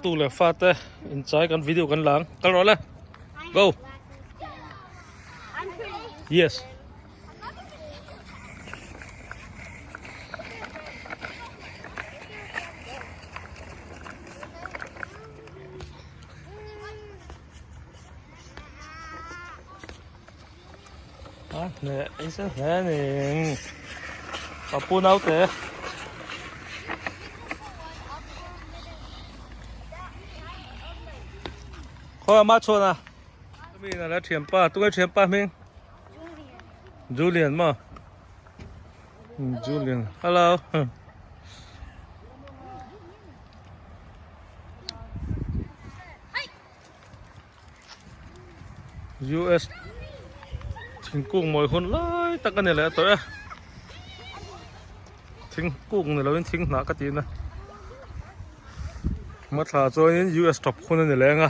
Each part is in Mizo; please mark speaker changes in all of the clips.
Speaker 1: Tu leh fa te inchai kan video kan la ang kal rawh le go yes A hneh in se hle a ni ka pu naute khawi ama chhuan a mi in ala thianpa tunge thianpa hming Julian maw Julian hello US thingkung mawi hun lai tak a ni leh tawh e thingkung ni lovin thing hnah ka tihna hmathla chuanin US tawp hun a ni leng a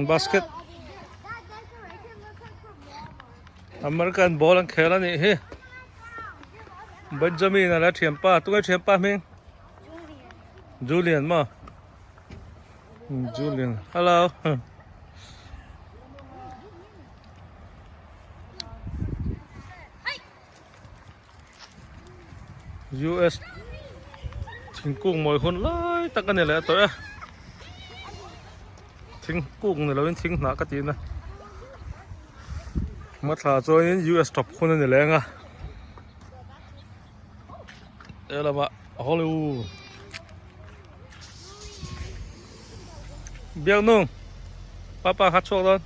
Speaker 1: basket American ball an khel a nih hi Benjamin a la thianpa tunge thianpa hming. Julian maw? Julian. Hello. US thingkung mawi hun lai tak a ni leh tawh e. Thingkung ni lovin thing hnah ka tihna. Hmathla chuanin US tawp hun a ni leng a. He lamah Hollywood Biaknung papa kha chhuak dawn.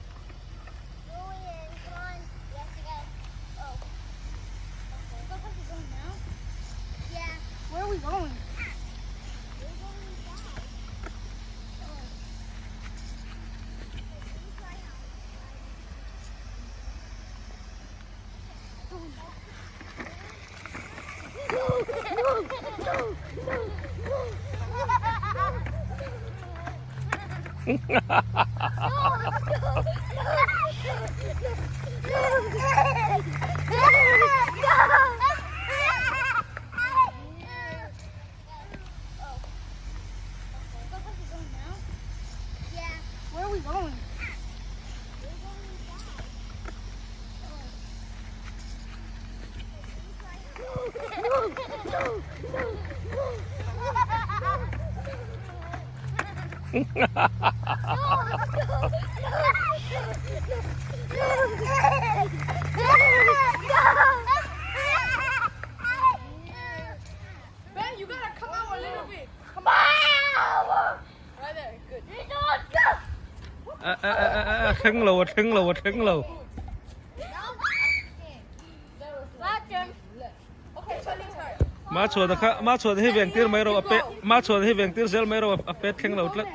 Speaker 1: A thleng lo a thleng lo a thleng lo. Ma chhuan kha ma chhuan hi veng tir mai rawh a pe ma chhuan hi veng tir zel mai rawh a pet thleng lo tlat.